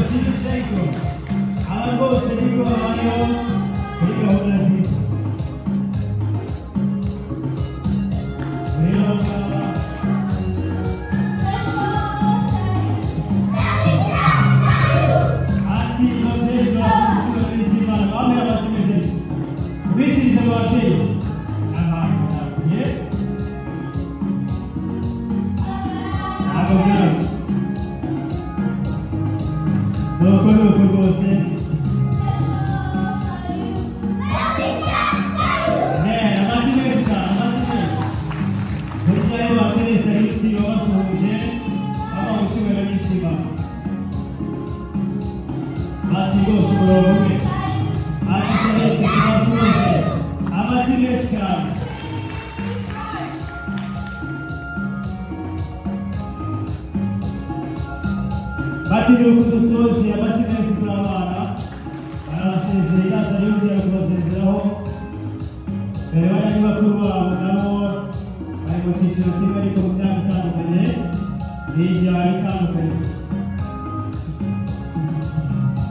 Bashimishije ariko aba rwose nibwo babayeho kuri gahunda nziza. Rero aba ngaba ati babyeyi basubiza bishimana bamwe abashimishije bishimije ababyeyi abantu bakuye ntabwo byoroshye. Nuko nuko rwose amashyi menshi cyane, amashyi menshi. Burya iyo bateretse hiti babasuhuje babaha icyubahiro n'ishema. Ati rwose umurongo umwe ati seretse tubasuhuze, amashyi menshi cyane. Bati nuko dusoje, amashyi menshi kuri abana barabasezera, saluti ari kubasezeraho. Dore bariya ni bakuru babo nabo bari mu cyiciro kimwe ariko mu myaka itandukanye n'ijyana itandukanye.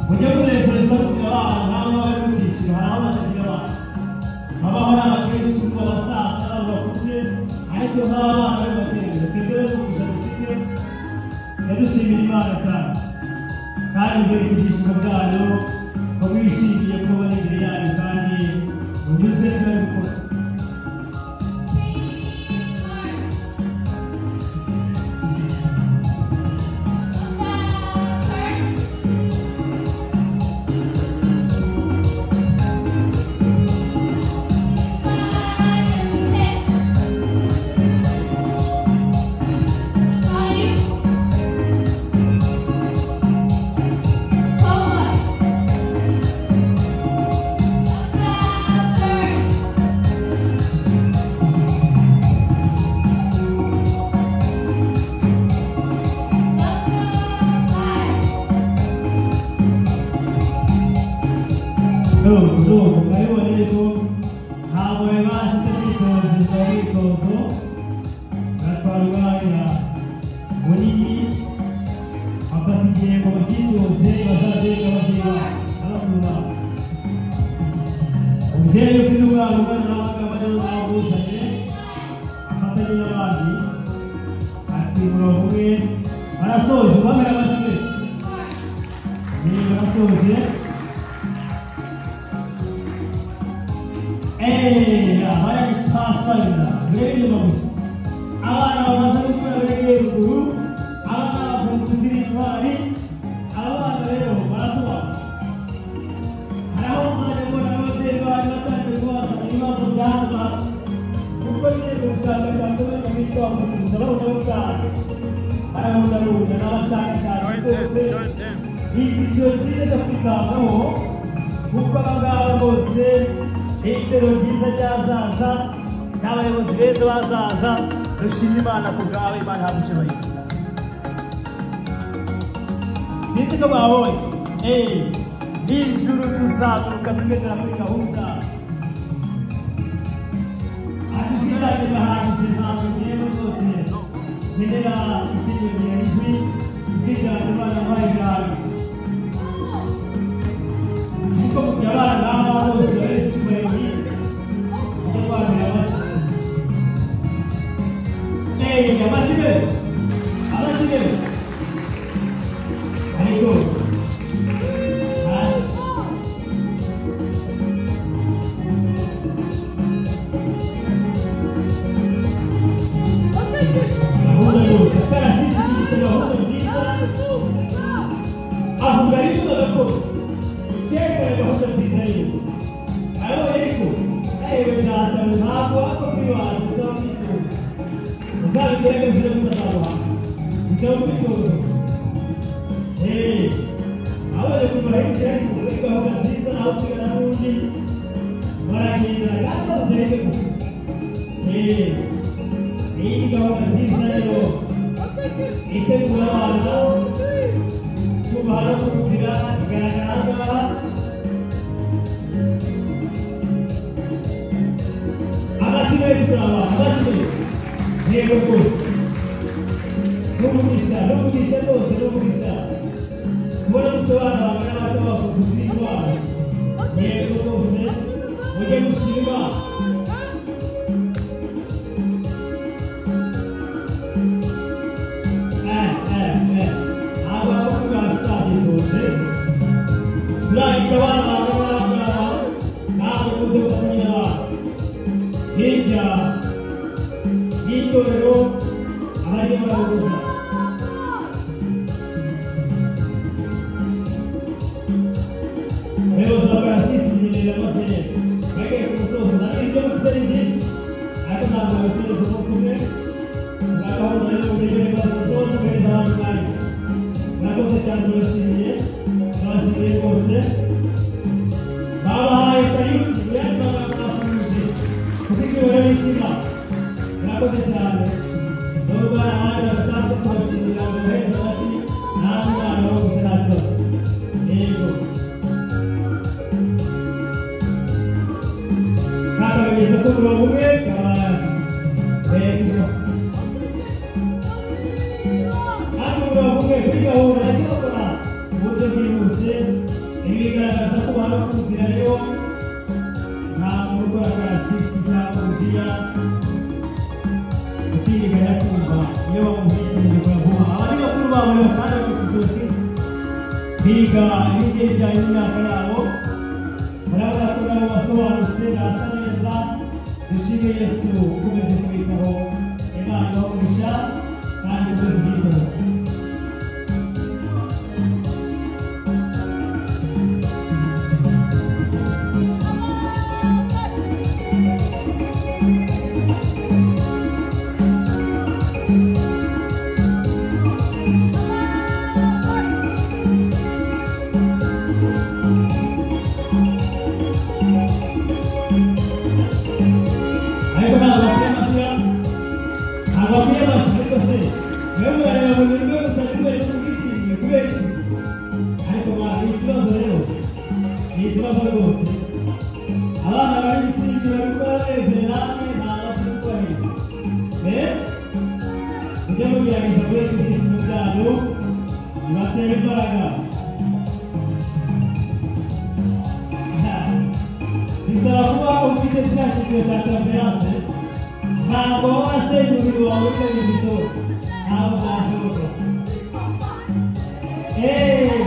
Mujye munezezwa kugira abana ntabwo baba bari mu cyiciro, hari aho batagira abana. Habaho n'abakecuru, abasaza, n'abantu bakuze, ariko nk'abana bari mu materaniro. Twebwe rero umugisha dufite, ndadushimira Imana cyane kandi mbereka ibyishimo byayo ko mwishimiye kuba bari imbere yanyu kandi munyuze n'ibyo bari gukora. Nuko nuko murabibona ariko ntabwo babasha imyitozo, isaba imyitozo batwara umwanya munini, bafata igihe ngo babyitoze bazabereke ababyeyi babo n'abakuru babo. Umubyeyi ufite umwana ungana n'aba ngaba niwe uzamuzanye afatanye n'abandi, ati umurongo umwe barasoje, bamera amashyi menshi. Ni barasoje. Bari pasifayida murebe inyuma gusa abana bamaze gukura begeye ruguru, abana bavumbuzi n'intwari. Aba bana rero barasobanura, hari aho muzajya mubona n'ababyeyi banyu batangiye kubazana ibibazo bya hato na hato, kuko nyine mu bushakashatsi bari mu mitwe bavumbuza barundarunda, bararundarunda n'abashakashatsi rwose. Ni icyiciro cyiza cyo kwitabwaho kuko aba ngaba bose ni itero ryiza ry'ahazaza n'abayobozi beza bazaza. Dushima Imana ku bwawe, Imana ihabwe icyubahiro. Sinzi ko mwabonye nijoro tuzaguruka tugendera kuri gahunda. Ati ijwi ryanjye rirahagije, ntabwo ngewe rwose nkenera ikinyongera ijwi, ijwi ryanjye Imana yampaye rirahagije. Ariko mu gihe abana nk'aba bose bari icyubahiro nyinshi, mujye mwamira amashyi. Amashyi menshi, amashyi menshi. Ariko hasi gahunda yose akarasisi yigisha gahunda nziza, avuga ariko agakora cyemera gahunda nziza rero. Arabona ariko yewe data ntabwo wapfa kwibaza, usaba imyitozo, uzabigerageze ure kutazagwa hasi, bisaba imyitozo. Abonye kuva hirya ariko kuri gahunda nziza nawe usigana n'undi baragenda kandi uzereke gusa. Iyi ni gahunda nziza rero itegura abana kubaha no kumvira, igaragara aha ngaha. Amashyi menshi kuri abana, amashyi menshi. Yego rwose n'umugisha, n'umugisha rwose, n'umugisha kubona dufite abana bangana ntabwo muze gufatanya n'abana hirya y'itorero abarimo barabuza. Umuyobozi wa karasisi nyine maze bagere ku musozo. Ndabizi ko mufite ari byinshi, ariko ntabwo babisoza umunsi umwe. Murakahuza rero mugere maze umusozo muhereza abandi umwanya. Murakoze cyane, turabashimiye, turabashimiye rwose. Babahaye saluti, muyandi magambo basuhuje kuko icyubahiro n'ishema. Murakoze cyane. Nubwo hari abandi badashatse kubashimira ngo bahereze amashyi, namwe Imana ibahe nta kibazo. Yego. Kakamenyetso k'umurongo umwe kaba hejuru. Hafi umurongo umwe kuri gahunda yagiye bakora mu buryo bwihuse. Ibi bigaragaza ko bahora kumvira rero nta muntu ukora karasisi cyangwa ubujiya utindiganya kumva iyo bamuha ikintu gikora vuba. Aba ni bakuru babo rero kandi bari ku cyiciro kimwe, biga ibigiye bijyanye n'imyaka yabo. Murabona ko nabo basobanutse, barasa neza. Dushime Yesu ukomeje kubitaho. Imana ibahe umugisha kandi ukomeze ubwitaho. Ariko ntabwo bakwiye amashyi, ntabwo bakwiye amashyi. Ariko se mwe murareba mu bintu byo gusa ntimwereke ubwishimye kubera iki? Ariko mwana, ni ikibazo rero, ni ikibazo rwose. Abana bari isimbi bari gukora banezerewe, namwe nta mashyi kubahiriza. Mujye mugerageza kureka ibyishimo byanyu bibatera imbaraga. Bisaba kuba ufite kiriya cyiciro cya konferanse. Ntabwo wasenya umubiri wawe ibyo bishoboka, ntabwo byashoboka.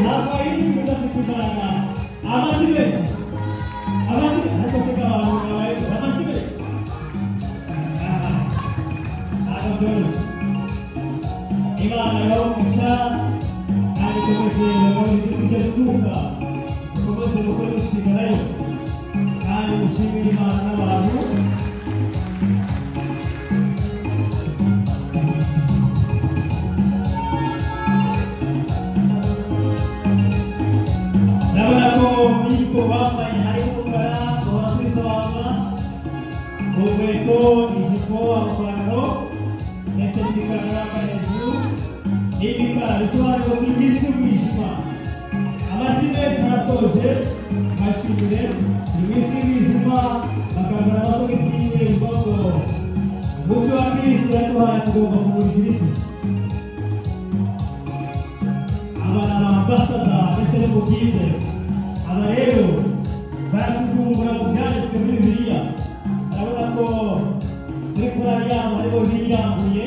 Ntabwo waririmba udafite imbaraga. Amashyi menshi, amashyi. Ariko se ko abantu babaye amashyi menshi? Ntabwo byoroshye. Imana ibahe umugisha kandi ikomeze ibagabure ibyo kurya by'umwuka, mukomeze gukora imishinga nayo kandi mushimire Imana n'abantu. Ndabona ko niko bambaye harimo umukara, duhora tubisobanura, ku nkweto, ijipo, amapantaro ndetse n'imikara bambaye hejuru n'imikara, bisobanura ko iminsi y'umwijima. Amashyi menshi arasoje, bashimire. Iminsi y'umwijima bakambara amasogisi y'umweru, bivuga ngo umucyo wa Kristo yaduhaye tugomba kumurikira isi. Aba ni abambasada ndetse n'umubwite. Aba rero baracukumbura mu byanditswe muri Bibiliya. Urabona ko muri korali yabo harimo birambuye,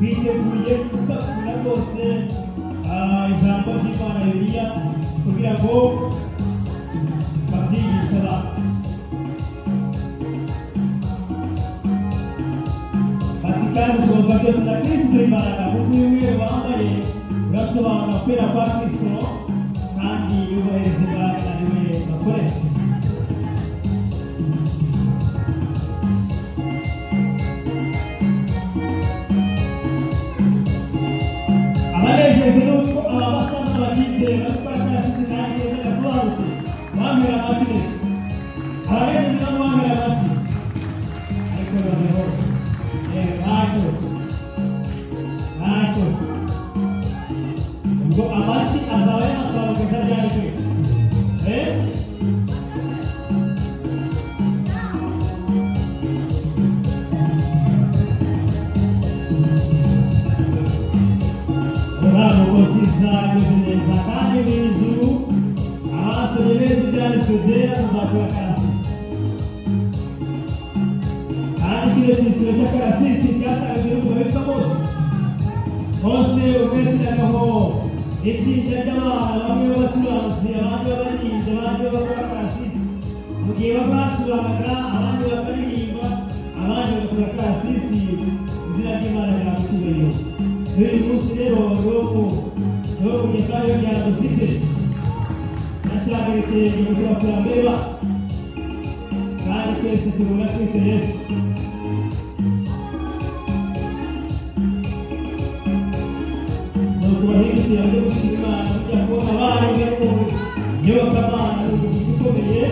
biteguye gupakura rwose ijambo ry'Imana Bibiliya kugira ngo babyigishe abantu. Bati kandi ushobozwa byose na Kristo imbaraga, kuko uyu mweru bambaye urasobanura kwera kwa Kristo kandi yubahiriza imbaraga niwe bakoresha. Abanejejwe n'uko aba basa n'abagide bari gukora karasisi kandi neza gasobanutse, bambwira amashyi menshi. Abanejejwe nabo bambwira amashyi, ariko noneho ntacyo, ntacyo. Ubwo amashyi azaba yamasobanukeza ryari kwe? Ntabwo nziza imeze neza kandi mu ijuru abasomye neza ibyanditswe byera tuzakora karasisi. Kandi kino cyiciro cy'akarasisi cyatangijwe n'umugabo witwa Mose. Mose ubwo yashyiragaho Itsinda ry'abana bamwe b'abacuranzi, abandi b'abaririmbyi, abandi b'abakora karasisi. Mu gihe bamwe bacurangaga, abandi bakaririmba, abandi bagakora karasisi, izina ry'Imana rihabwa icyubahiro. N'uyu munsi rero niwo munyekayo rya dufite nashyiraga ibitenge mu by'abakurambere bacu, kandi twese tubona Kristo Yesu. Nuko bahindukira bajya gushima Imana, kujya kubona bari bari mu iyobokamana, ni umugisha ukomeye.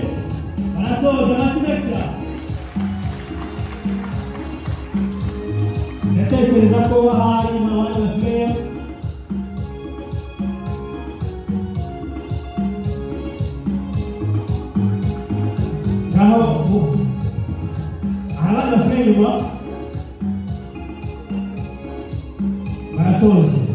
Barasoza amashyi menshi cyane. Ndatekereza ko ahari abandi basigaye. Ngaho hari abandi basigaye inyuma barasoje.